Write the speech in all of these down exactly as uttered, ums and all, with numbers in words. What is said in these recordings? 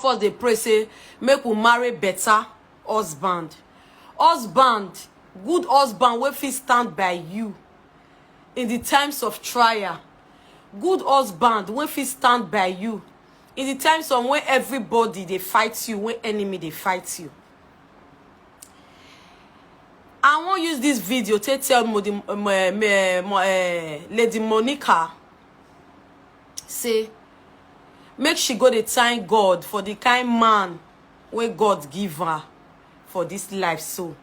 First dey pray say make we marry better husband. Husband, good husband wey fit stand by you in the times of trial. Good husband wey fit stand by you in the times of when everybody dey fight you, when enemy dey fight you. I wan use this video take tell Modi, um, uh, me- mo- uh, Lady Monica say make she go dey thank God for the kind man wey God give her for this life so,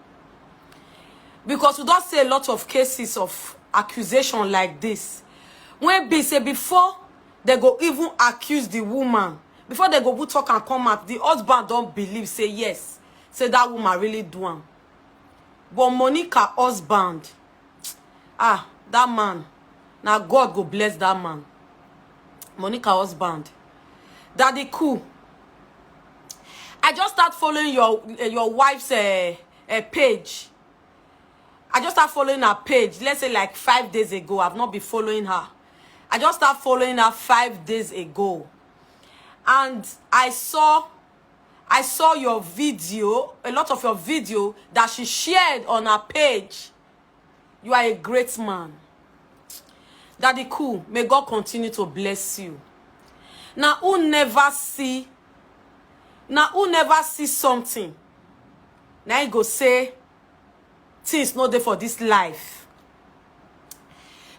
because we don see a lot of cases of accusation like this, wey be say before they go even accuse the woman, before they go even talk and come out, the husband don believe say yes, say that woman really do am. But Monica husband, ah, that man, na God go bless that man. Monica husband, Daddy Cool, I just start following your eh, your wife's uh, uh, page. I just start following her page, let's say like five days ago. I've not been following her. I just start following her five days ago, and I saw I saw your video, a lot of your video that she shared on her page. You are a great man. Daddy Cool, may God continue to bless you. Now who never see, now who never see something, now you go say things no dey for this life.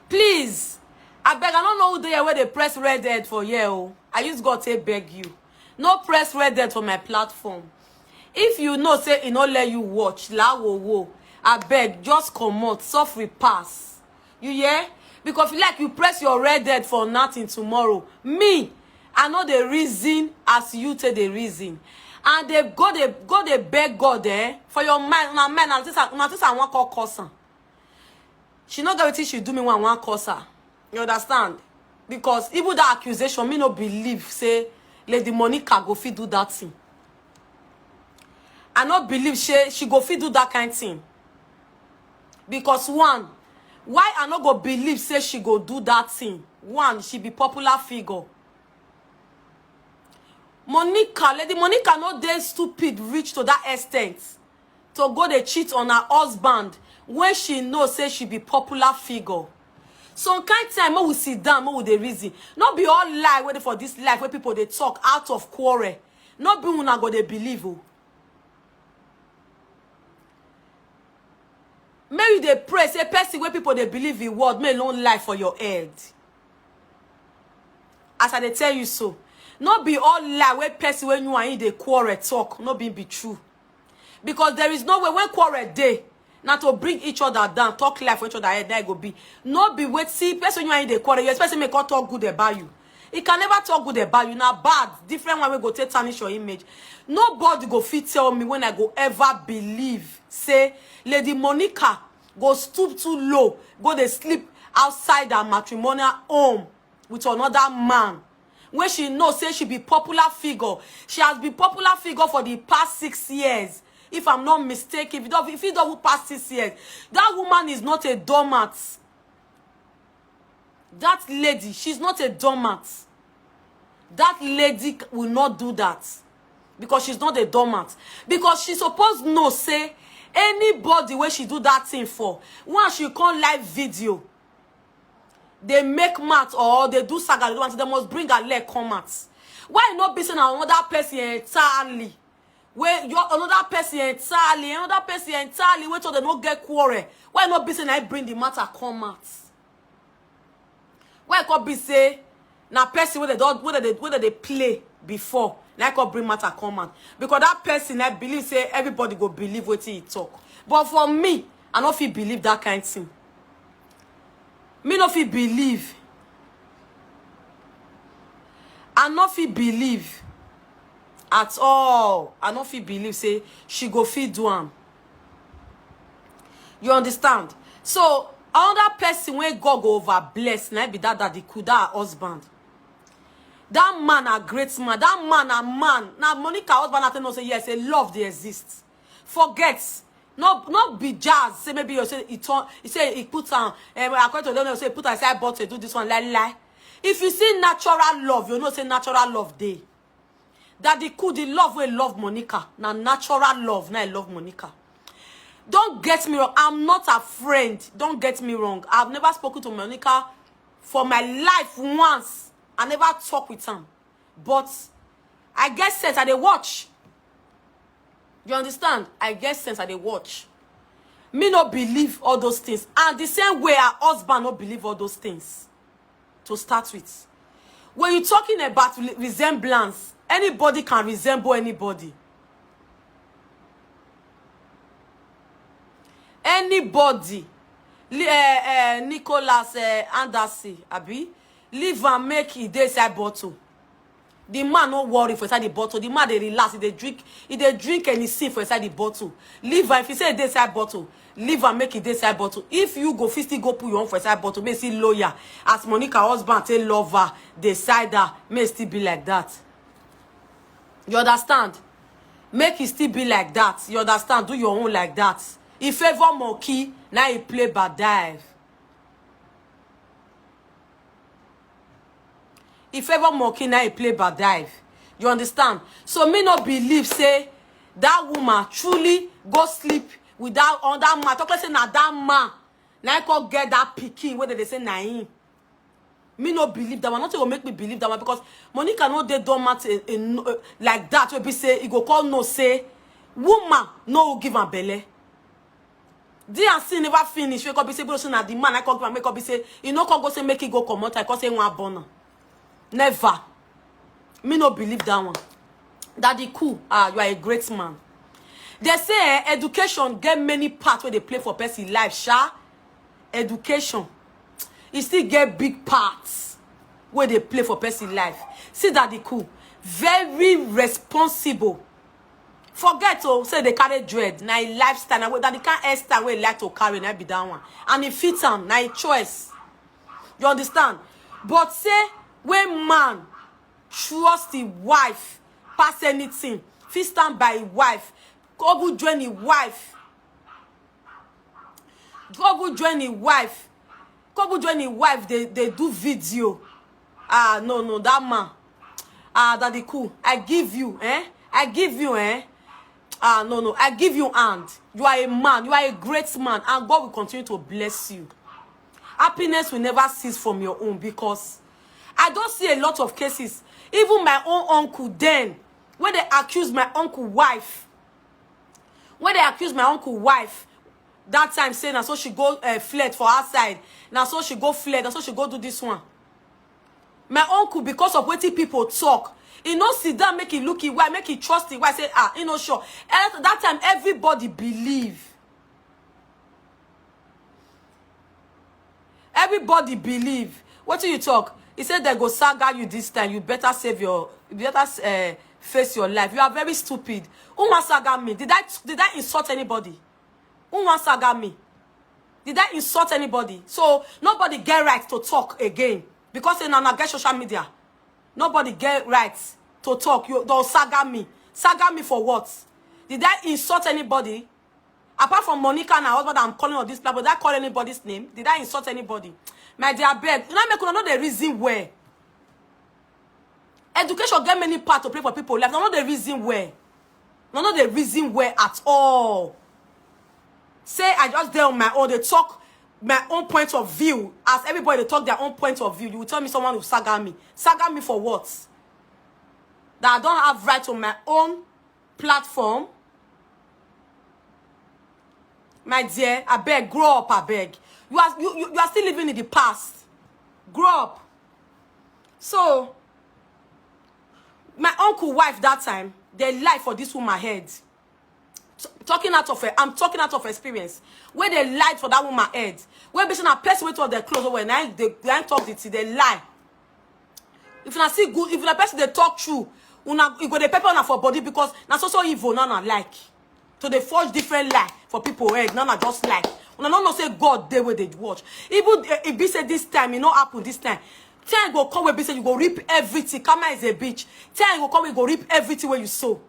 Please, I beg, I don't know who dey here where they press red head for here. Oh, I use God to beg you. No press red head for my platform. If you know say e no let you watch, la wo wo, I beg, just comot, suffer pass. You hear? Because if you like, you press your red head for nothing tomorrow. Me, I know the reason as you take the reason. And they go they go they beg God eh for your mind. Now men, now this I want call cousin. She no get wetin she do me one one cause her. You understand? Because even that accusation, me no believe say Lady Monica go fit do that thing. I no believe she she go fit do that kind thing. Because one, why I no go believe say she go do that thing? One, she be popular figure. Monica, Lady Monica no dey stupid reach to that extent to go dey cheat on her husband when she know say she be popular figure. Some kind time make we sit down, make we dey reason. No be all lie wey dey for this life wey people dey talk out of quarrel. No be una go dey believe o. Make you dey pray say person wey people dey believe in word make e no lie for your head. As I dey tell you so, no be all lie wey person wey you and him dey quarrel talk no be be true. Because there is no way when quarrel dey na to bring each other down, talk lie for each other head, that go be. No be wait, see person you and him dey quarrel, you expect say make come talk good about you. He can never talk good about you. Na bad, different one wey go take tarnish your image. Nobody go fit tell me when I go ever believe say Lady Monica go stoop too low, go dey sleep outside her matrimonial home with another man. When she know say she be popular figure, she has been popular figure for the past six years. If I'm not mistaken, if it don't, if it don't pass six years, that woman is not a doormat. That lady, she's not a doormat. That lady will not do that because she's not a doormat. Because she suppose know say anybody wey she do that thing for, once she come live video, they make mouth or they do saga, they do until they must bring her leg come out. Why not be say na another person entirely? Where your another person entirely, another person entirely, wey talk they no get quarrel. Why not be say na him bring the matter come out? Why e come be say na person wey they don wey they wey they dey play before na e come bring matter come out? Because that person I believe say everybody go believe wetin he talk. But for me, I no fit believe that kind thing. Me no fit believe. I no fit believe at all. I no fit believe say she go fit do am. You understand? So another person wey God go over bless na be that Daddy Cool, that her husband. That man a great man. That man a man. Now Monica husband I tell no say yes, a love they exist. Forget. No, no be jazz. Say maybe you say he turn. He say he put on. Um, according to them, say he put aside bottle do this one. Lie lie. If you see natural love, you know say natural love dey. Daddy Cool, the love wey love Monica, na natural love, na I love Monica. Don't get me wrong, I'm not her friend. Don't get me wrong. I've never spoken to Monica for my life once. I never talk with am. But I get sense, I dey watch. You understand? I get sense, I dey watch. Me no believe all those things. And the same way her husband no believe all those things. To start with, when you talking about re- resemblance, anybody can resemble anybody. Anybody. Li- eh, eh, Nicholas, eh, Anderson, abi, leave am make e dey inside bottle. The man no worry for inside the bottle. The man dey relax. He dey drink. He dey drink anything for inside the bottle. Leave am. If he say e dey inside bottle, leave am make e dey inside bottle. If you go fit still go put your own for inside bottle, make e still loyal. As Monica husband take love her, dey side her, make e still be like that. You understand? Make e still be like that. You understand? Do your own like that. E favour monkey, na e play bad dive. E favour monkey, na e play bad dive. You understand? So me no believe say that woman truly go sleep with that other man. Talk like say na that man na e come get that pikin wey dem dey say na him. Me no believe that one. Nothing go make me believe that one because Monica no dey dormant a, a, a, like that wey be say e go come know say woman no go give am belle. D and C never finish. Wey come be say, bro, say na the man I come give am. Wey come be say e no come go say make e go comot. I come say one born am. Never. Me no believe that one. Daddy Cool, ah, you are a great man. They say eh, education get many parts wey dey play for person life, sha. Education, e still get big parts wey dey play for person life. See Daddy Cool, very responsible. Forget o say e dey carry dread, na e lifestyle, na wey, na the kind hairstyle wey e like to carry, na be that one. And e fit am, na e choice. You understand? But say when man trust him wife pass anything, fit stand by him wife, go go join him wife, go go join him wife, go go join him wife dey dey do video. Ah, no, no, that man. Ah, Daddy Cool, I give you, eh? I give you, eh? Ah, no, no, I give you hand. You are a man, you are a great man, and God will continue to bless you. Happiness will never cease from your own because I don't see a lot of cases. Even my own uncle then, when they accuse my uncle wife, when they accuse my uncle wife that time, say na so she go uh, flirt for outside, na so she go flirt, na so she go do this one. My uncle, because of wetin people talk, he no sit down, make he look him wife, make he trust him wife, say ah, he no sure. Eh, that time everybody believe. Everybody believe. What do you talk? He said they go saga you this time. You better save your, you better uh, face your life. You are very stupid. Who wan saga me? Did I did I insult anybody? Who wan saga me? Did I insult anybody? So nobody get right to talk again because say na una get social media. Nobody get right to talk. You don't saga me. Saga me for what? Did I insult anybody? Apart from Monica and her husband, I'm calling on this platform. Did I call anybody's name? Did I insult anybody? My dear, beg, you know, make una know the reason where education get many parts to play for people life. No, not the reason where. No, not the reason where at all. Say I just there on my own. They talk my own point of view. As everybody they talk their own point of view, you will tell me someone will saga me. Saga me for what? That I don't have right on my own platform. My dear, I beg, grow up, I beg. You are you, you, you are still living in the past. Grow up. So my uncle wife that time, they lie for this woman head. T- talking out of her, I'm talking out of experience. Where they lied for that woman head. Where be say na person wey talk their clothes over, na they, they talk it, they lie. If una see good, if una person dey talk true, una e go dey pepper una for body because na so so evil na na like to dey forge different lie for people head. Na na just like una no know say God dey wey dey watch. Even eh, e be say this time e no happen this time, time go come wey be say you go reap everything. Karma is a bitch. Time go come wey you go reap everything wey you sow.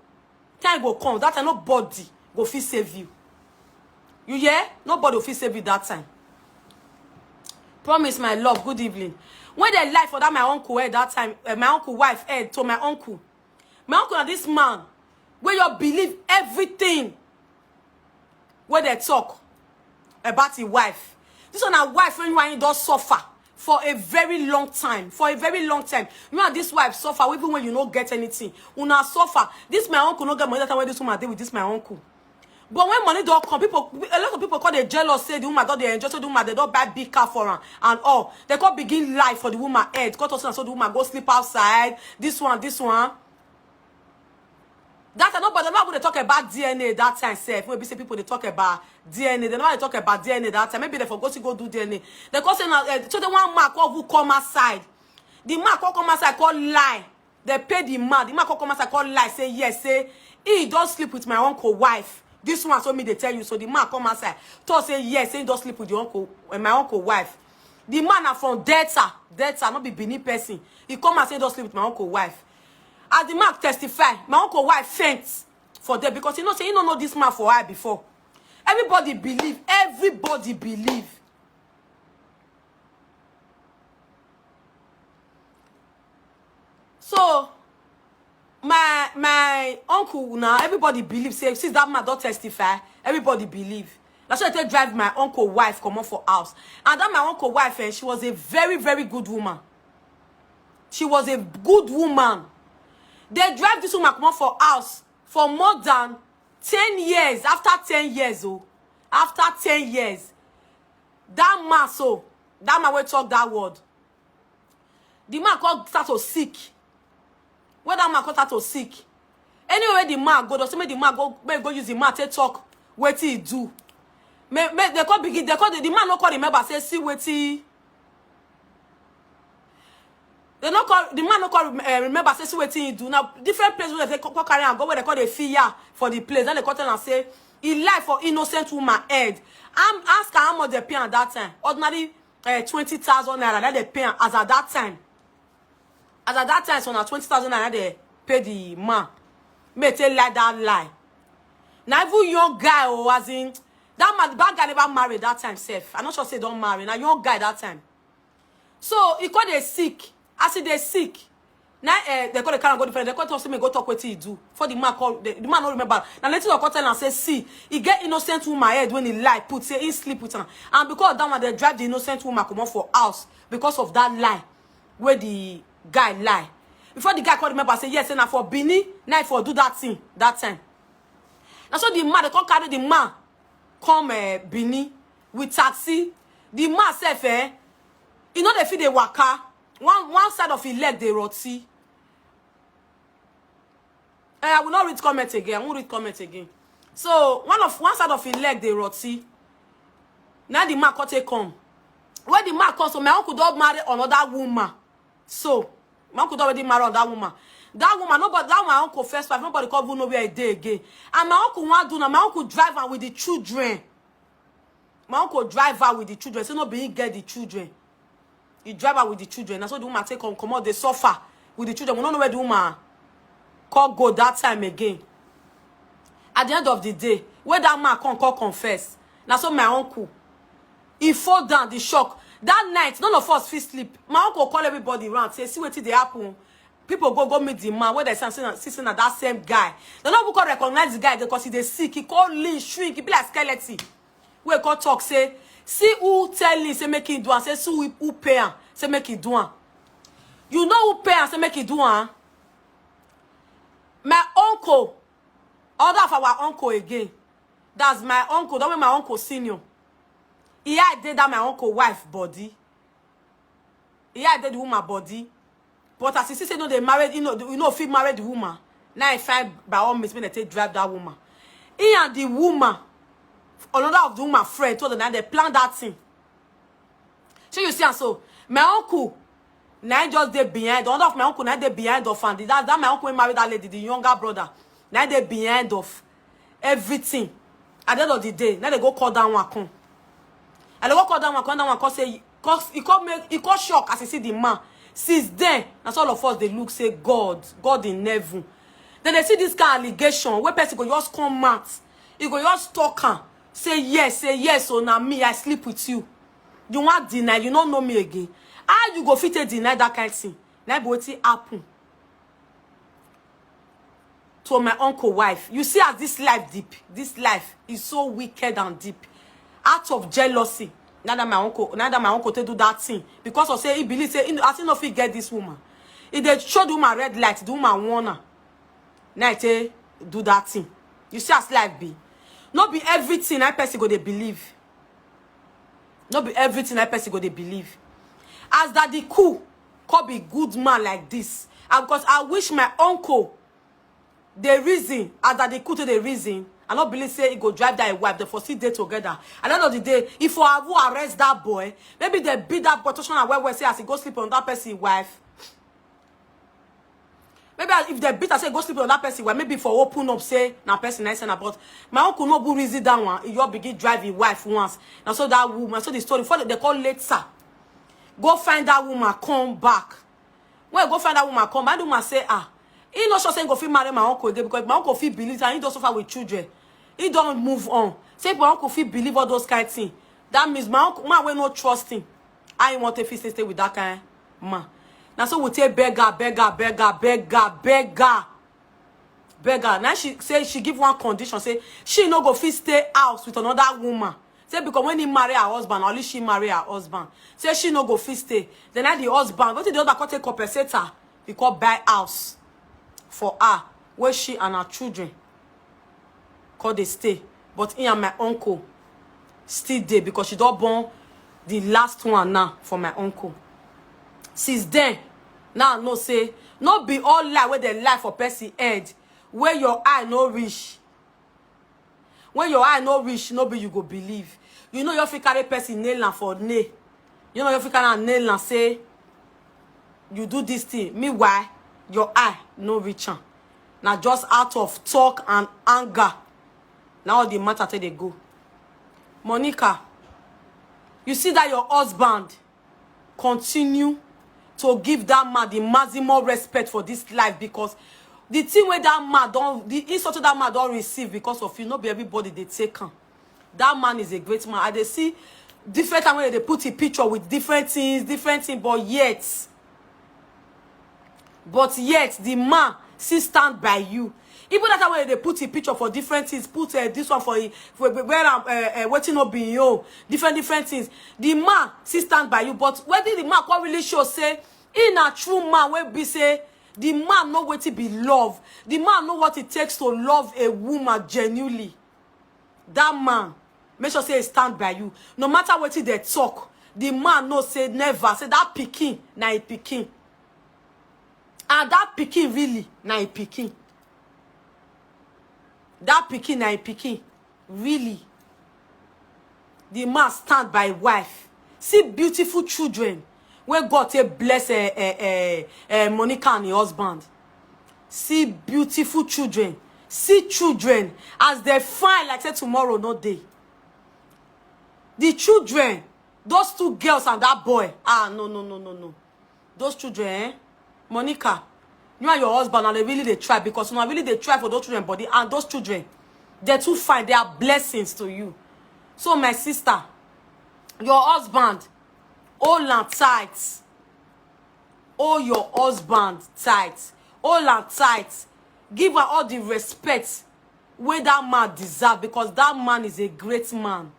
Time go come that time nobody go fit save you. You hear? Nobody go fit save you that time. Promise, my love, good evening. When they lie for that my uncle head that time, uh, my uncle wife head to my uncle. My uncle na this man wey you believe everything wey dem talk about him wife. This one na wife wey him don suffer for a very long time, for a very long time. You and this wife suffer even when you no get anything. Una suffer. This my uncle no get money that time when this woman dey with this my uncle. But when money don come, people, a lot of people come dey jealous say the woman don dey enjoy, so the woman dem don buy big car for am and all. Dem come begin lie for the woman head, come talk say na so the woman go sleep outside, this one, this one. That time, nobody, nobody dey talk about D N A that time sef. Wey be say people dey talk about D N A. Dem never dey talk about D N A that time. Maybe dem for go still go do D N A. Dem come say na, eh, so the one man come even come outside. The man come come outside, come lie. Dem pay the man. The man come come outside, come lie, say yes, say he don sleep with my uncle wife. This one so me dey tell you. So the man come outside, talk say yes, say he don sleep with the uncle, eh, my uncle wife. The man na from Delta, Delta, no be Benin person. He come and say he don sleep with my uncle wife. As the man testify, my uncle wife faint for there because he know say he no know this man for eye before. Everybody believe, everybody believe. So my my uncle now, everybody believe say since that man don testify, everybody believe. Na so dem take drive my uncle wife comot for house. And that my uncle wife, eh, she was a very, very good woman. She was a good woman. Dem drive this woman comot for house for more than ten years. After ten years, oh, after ten years, that man, so that man wey talk that word, the man come start to sick. When that man come start to sick, anywhere wey the man go, dem say make the man go, make go use the man take talk wetin he do. Make, make dem come begin, dem come, the man no come remember say see wetin, dem no come, the man no come, eh, remember say see wetin he do. Now different place wey dem take come carry am go, wey dem come dey fear for the place. Then dem come tell am say he lie for innocent woman head. Am, ask am how much dem pay am that time. Ordinary, eh, twenty thousand naira that dem pay am as at that time. As at that time, so na twenty thousand naira dem pay the man. Make e take lie that lie. Na even young guy, oh, as in, that man, that guy never marry that time sef. I no sure say he don marry. Na young guy that time. So he come dey sick. As he dey sick, na, eh, dem come dey carry am go different. Dem come talk say make e go talk wetin he do. For the man call, the, the man no remember. Na later dem come tell am say, see, he get innocent woman head wey he lie put say he sleep with am. And because of that one, dem drive the innocent woman comot for house because of that lie wey the guy lie. Before the guy come remember say yes, say na for Benin na he for do that thing that time. Na so the man, dem come carry the man come, eh, Benin with taxi. The man sef, eh, he no dey fit dey waka. One, one side of his leg dey rotty. Eh, I will not read comment again. I won't read comment again. So one of, one side of his leg dey rotty. Now the man come take come. When the man come, so my uncle don marry another woman. So my uncle don already marry another woman. That woman, nobody, that my uncle first wife, nobody come even know where he dey again. And my uncle wan do now, my uncle drive am with the children. My uncle drive her with the children. Say no be he get the children. He drive her with the children. Na so the woman take come, comot, dey suffer with the children. We no know where the woman come go that time again. At the end of the day, when that man come, come confess, na so my uncle, he fall down, the shock. That night, none of us fit sleep. My uncle call everybody round, say, see wetin dey happen. People go, go meet the man. When dem see am, see say na that same guy. Dem no even come recognize the guy again 'cause he dey sick. He come lean, shrink. He be like skeleton. Wey come talk say, see who tell him say make him do am. Say, see who, who pay am say make him do am. You know who pay am say make him do am? My uncle. Other of our uncle again. That's my uncle. That way my uncle senior. He had dey that my uncle wife body. He had dey the woman body. But as he see say no, they married, you know, you know, fit marry the woman. Now he find by all means, make dem take drive that woman. He and the woman, another of the woman friend told them that they plan that thing. So you see, and so my uncle, now he just dey behind. Another of my uncle, now dey behind of am. That, that my uncle wey marry that lady, the younger brother, now dey behind of everything. At the end of the day, now dem go call that one come. And dem go call that one come, that one come say, 'cause he come make, he come shock as he see the man. Since then, na so all of us dey look say, God, God in heaven. Then dem see this kind allegation wey person go just come out, he go just talk am, say yes, say yes, oh, na me, I sleep with you. You wan deny, you no know me again. How you go fit take deny that kind thing? Na be wetin happen. to my uncle wife. You see as this life deep. This life is so wicked and deep. Out of jealousy, now that my uncle, now that my uncle take do that thing because of say he believe say he, as he no fit get this woman, he dey show the woman red light, the woman warn am. Now he take do that thing. You see as life be. No be everything that person go dey believe. No be everything that person go dey believe. As Daddy Cool come be good man like this, and because I wish my uncle dey reason as Daddy Cool take dey reason, I no believe say he go drive that wife. They for still dey together. At the end of the day, if for Abu arrest that boy, maybe they beat that boy, touch am well well, say as he go sleep on that person wife. Maybe if they beat am say go sleep on that person wife, maybe for open up say na person I send am. But my uncle no go reason that one. He just begin drive his wife once. Now so that woman, so the story for they call later. Go find that woman, come back. When I go find that woman, come back, the woman say, ah, he no sure say he go fit marry my uncle again because my uncle fit believe and he don suffer with children. He don move on. Say my uncle fit believe all those kind thing. That means my uncle, man wey no trust him, I want to fit stay with that kind man. Now so we take beggar, beggar, beggar, beggar, beggar, beggar. Now she say she give one condition, say she no go fit stay house with another woman. Say because when he marry her husband, only she marry her husband. Say she no go fit stay. Then now the husband, what the husband come take compensate her? He come buy house for her, where she and her children come dey stay. But he and my uncle still dey because she don born the last one now for my uncle. Since then, now I know say no be all lie wey dem lie for person head, where your eye no reach. When your eye no reach, no be you go believe. You know you fit carry person nail am for nail. You know you fit carry am nail am say you do this thing. Meanwhile, your eye no reach am. Now just out of talk and anger, now all the matter take dey go. Monica, you see that your husband continue to give that man the maximum respect for this life because the thing wey that man don, the insult wey that man don receive because of you, no be everybody dey take am. That man is a great man. I dey see different time wey dem dey put him picture with different things, different things, but yet, but yet the man still stand by you. Even that time wey dem dey put him picture for different things, put uh, this one for him, for where am uh, uh, wetin no be him own, different different things. The man still stand by you, but wetin the man come really show say he na true man wey be say the man know wetin be love. The man know what it takes to love a woman genuinely. That man, make sure say he stand by you. No matter wetin dem talk, the man know say never, say that pikin na him pikin. And that pikin really na him pikin. That pikin na him pikin. Really. The man stand by him wife. See beautiful children wey God take bless uh, uh, uh, uh, Monica and her husband. See beautiful children. See children as they fine like say tomorrow no dey. The children, those two girls and that boy. Ah, no, no, no, no, no. Those children, eh? Monica, you and your husband, and they really they try because you know really they try for those children body and those children, they're too fine. They are blessings to you. So my sister, your husband, hold on tight. Hold your husband tight. Hold on tight. Give her all the respect where that man deserve because that man is a great man.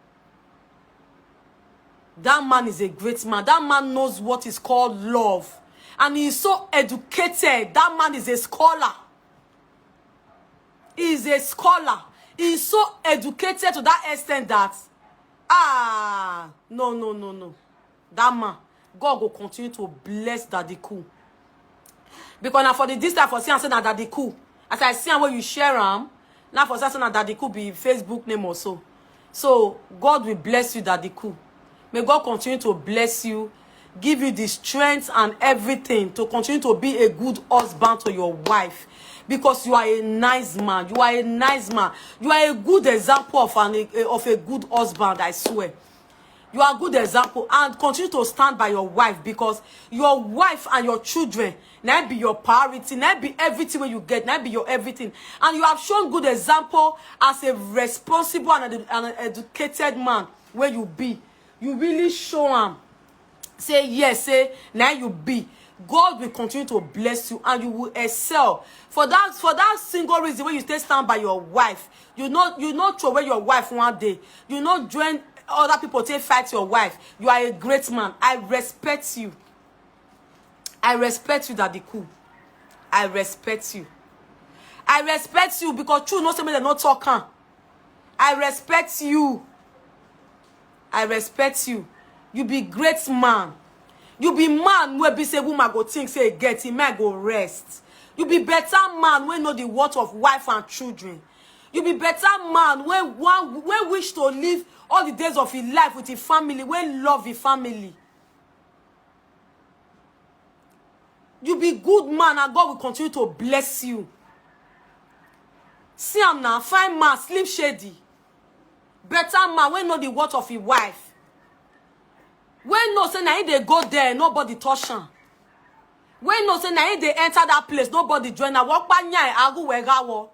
That man is a great man. That man knows what is called love. And he is so educated. That man is a scholar. He is a scholar. He is so educated to that extent that, ah, no, no, no, no. That man, God go continue to bless Daddy Cool. Because now for the this time for see and say na Daddy Cool. As I see and when you share am, now for say na Daddy Cool be Facebook name or so. So God will bless you, Daddy Cool. May God continue to bless you, give you the strength and everything to continue to be a good husband to your wife. Because you are a nice man. You are a nice man. You are a good example of an of a good husband, I swear. You are a good example and continue to stand by your wife because your wife and your children now be your priority, now be everything when you get, now be your everything. And you have shown good example as a responsible and an, an educated man where you be. You really show am say yes, say now you be. God will continue to bless you and you will excel. For that, for that single reason, when you stay stand by your wife, you know, you know, throw away your wife one day. You know, join other people to fight your wife. You are a great man. I respect you. I respect you, Daddy Cool. I respect you. I respect you because true no say me they no talk am. I respect you. I respect you. You be great man. You be man where be say woman go think say get him man go rest. You be better man when know the worth of wife and children. You be better man when one when wish to live all the days of his life with his family, when love his family. You be good man and God will continue to bless you. See am now, fine man, slim shady. Better man, when know the worth of his wife. When know say na him dey go there, nobody touch am. When know say na him dey enter that place, nobody join am. Wọ́n pa yàn ẹ̀, arúgbó ẹ̀ gá wọ.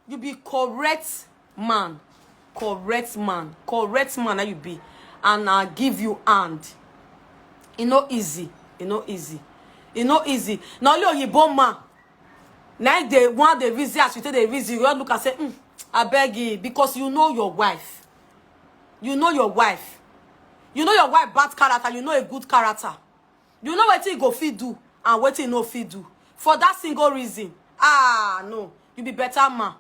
You be correct man, correct man, correct man that you be, and I give you hand. E no easy, e no easy, e no easy. Now you oyibo man, now the one the reason as you take the reason, you look and say, mm, I beg you, because you know your wife, you know your wife, you know your wife bad character, you know a good character. You know wetin you go fit do and wetin you no fit do. For that single reason, ah no, you be better man.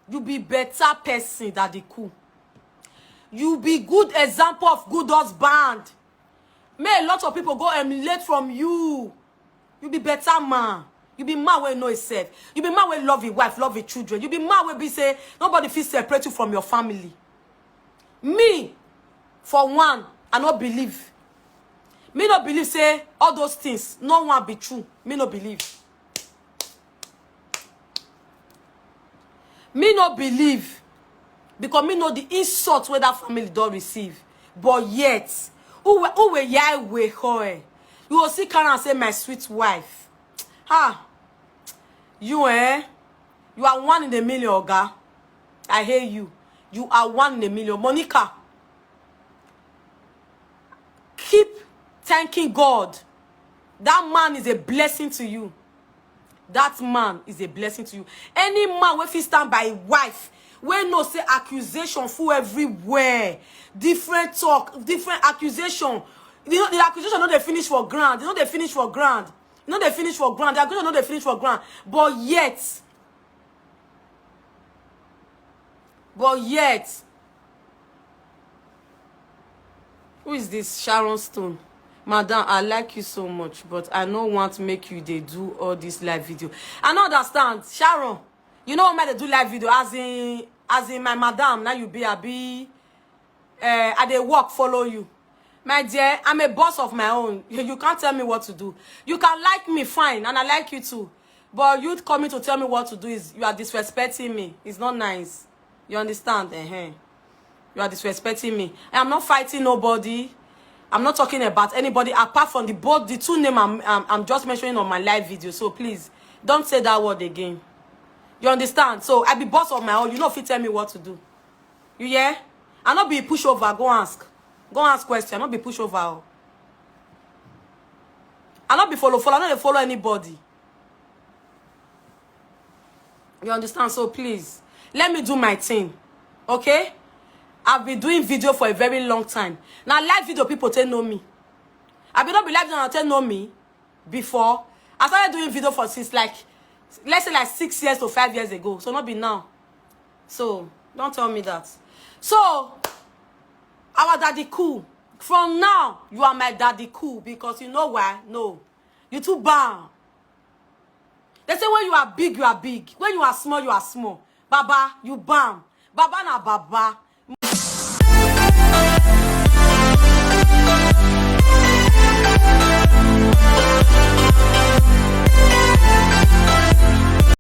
You be better person than the cool. You be good example of good husband. May a lot of people go emulate from you. You be better man. You be man wey know himself. You be man wey love his wife, love his children. You be man wey be say nobody fit separate you from your family. Me, for one, I no believe. Me no believe say all those things, no one be true. Me no believe. Me no believe because me know the insult wey that family don receive. But yet, who we who we yai we hoe? You go see Karen and say my sweet wife. Ah, you eh? You are one in a million, oga. I hate you. You are one in a million. Monica, keep thanking God. That man is a blessing to you. That man is a blessing to you. Any man wey fit stand by him wife, wey know say accusation full everywhere, different talk, different accusation. You know, the accusation no dey finish for ground. E no dey finish for ground. E no dey finish for ground. The accusation no dey finish for ground. But yet, but yet, who is this Sharon Stone? Madam, I like you so much, but I no want make you dey do all this live video. I no understand, Sharon. You know why I dey do live video? As in, as in, my madam, now you be abi. Uh, I dey work follow you. My dear, I'm a boss of my own. You can't tell me what to do. You can like me, fine, and I like you too. But you coming to tell me what to do is you are disrespecting me. It's not nice. You understand? Uh-huh. You are disrespecting me. I am not fighting nobody. I'm not talking about anybody apart from the both the two name I'm, I'm I'm just mentioning on my live video. So please don't say that word again. You understand? So I be boss of my own. You no fit tell me what to do. You hear? I no be pushover. Go ask. Go ask question. I no be pushover. Oh. I no be follow follow. I no dey follow anybody. You understand? So please, let me do my thing. Okay? I've been doing video for a very long time. Now, live video people take know me. I be not be live video take know me before. I started doing video for since, like, let's say, like, six years to five years ago. So not be now. So don't tell me that. So our Daddy Cool. From now, you are my Daddy Cool because you know why? No. You too bam. They say when you are big, you are big. When you are small, you are small. Baba, you bam. Baba na baba.